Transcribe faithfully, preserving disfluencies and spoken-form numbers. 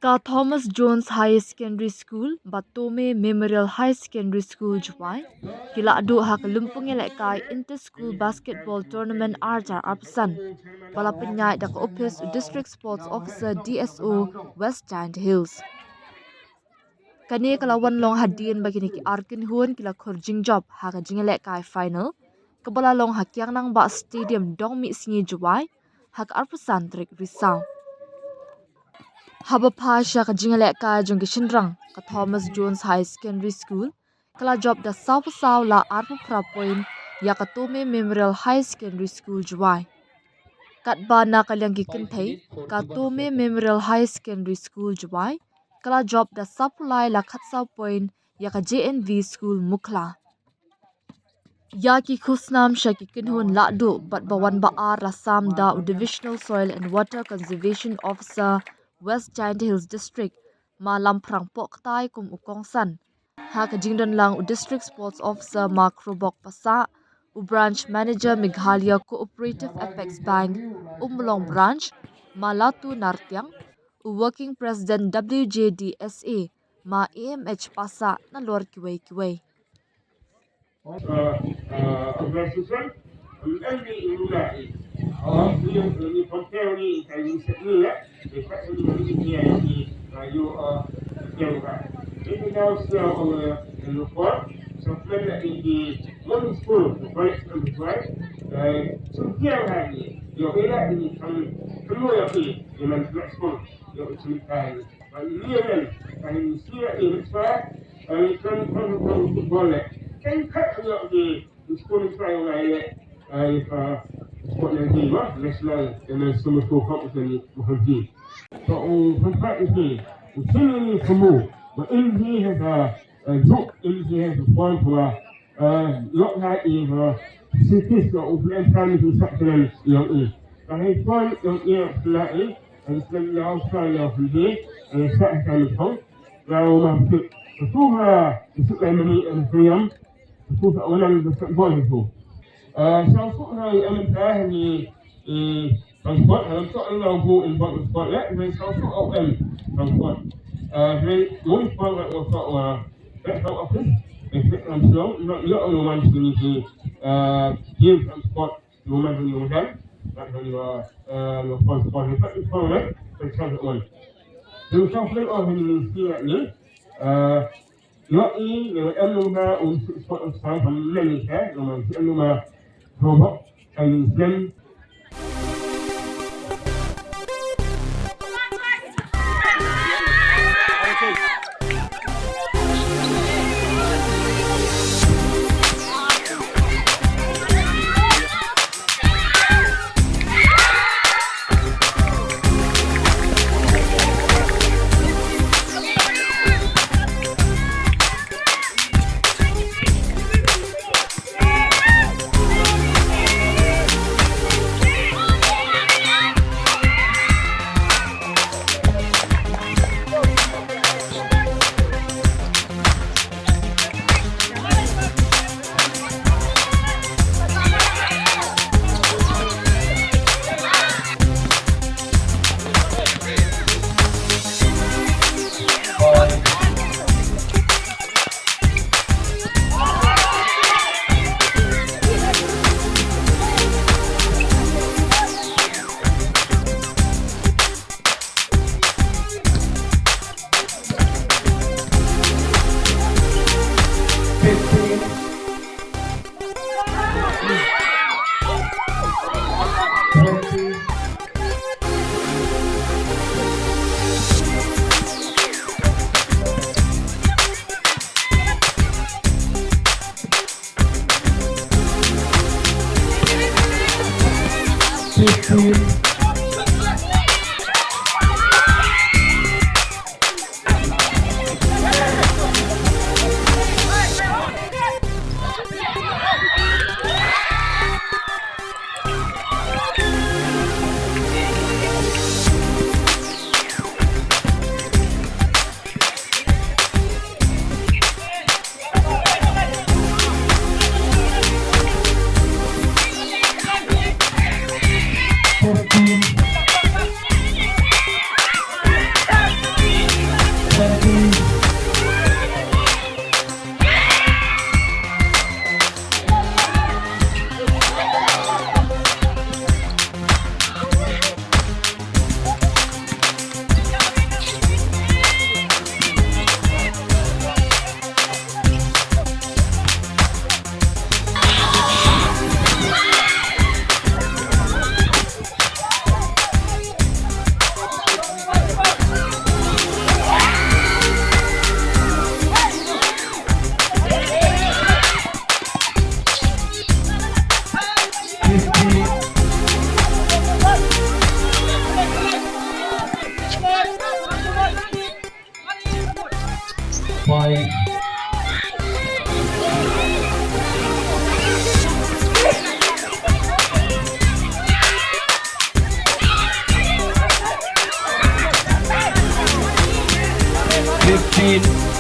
Ka Thomas Jones Higher Secondary School bad Tome Memorial Higher Secondary School Jowai ki la duh ha ka lympung ïalehkai Inter School Basketball Tournament ar hajar arphew san ba la pynïaid da ka ophis u District Sports Officer, D S O, West Jaintia Hills. Kane ka la wan long hadien ba kine ki ar kynhun ki la khur jingjop ha ka jingïalehkai final kaba la long ha Kiang Nangbah Stadium, Dongmihsngi, Jowai, ha ka arphew san tarik Risaw. Haba phai sha ka jingïalehkai jong ki shynrang, ka Thomas Jones High Secondary School ka la jop da sawphew saw la arphew phra point ïa ka Tome Memorial High Secondary School Jowai. Katba na ka liang ki kynthei, ka Tome Memorial High Secondary School Jowai ka la jop da sawphew lai la khatsaw point ïa ka J N V School Mukhla. Ïa ki khusnam sha ki kynhun la duh bad ba wan ba ar la sam da u Divisional Soil and Water Conservation Officer, West Jaintia Hills District, Ma Lamphrang Pohktai kum u kongsan. Ha ka jingdon lang u District Sports Officer, Ma Khrobok Passah, u Branch Manager Meghalaya Cooperative Apex Bank, Ummulong Branch, Ma Latu Nartiang, u Working President W J D S A, Ma A M H Passah, nalor kiwei kiwei. Uh, uh, organization, um, M D in Luna, eh, uh, we, we compare ni, uh, we set ni, eh, we set ni, we set ni, uh, you, uh, you, uh, in the house, uh, uh, in the court, so when, uh, in the morning school, the college, and the drive, uh, so here, uh, you, you, uh, you, um, you, uh, you, you, uh, you, uh, Ba ïa ngi, ba ïa ngi sngewthuh ïa ka, ba ngi kren, kren, kren football leh. Kren kat ïa ngi, ngi sngewthuh ïa ka, ïa ka sport ïa ngi ba national, ïa ngi sngewthuh ka u sngewthuh ba ngi. Ba u sngewthuh ïa ngi, u sngewthuh ïa ngi semua. Ba ïa ngi ha ka, eh, juk ïa ngi ha ka sport ba Eh, lok ha i, eh, sitis ko u plan plan tu sak plan yong i. Ka hei pon yong i pla i, eh, plan yong sa yong hi, eh, sa sa ni thong. Yong ma pit. Tu ha, tu ka mani, eh, friam. Tu ka ulang tu ka boy tu. Eh, sa tu ha i, eh, ta ni, eh, transport, eh, tu ang lau bu in bot transport, eh, ni sa tu O M transport. Eh, ni mun pon, eh, tu, eh, Head of office, except from Shillong, not, not only one community, uh, give transport to women in Uganda, not only, uh, uh, for, for the, for the, for the transport one. The transport of the ministry, uh, not in the M number of six point five million, uh, no, M number, Robot, and then Street.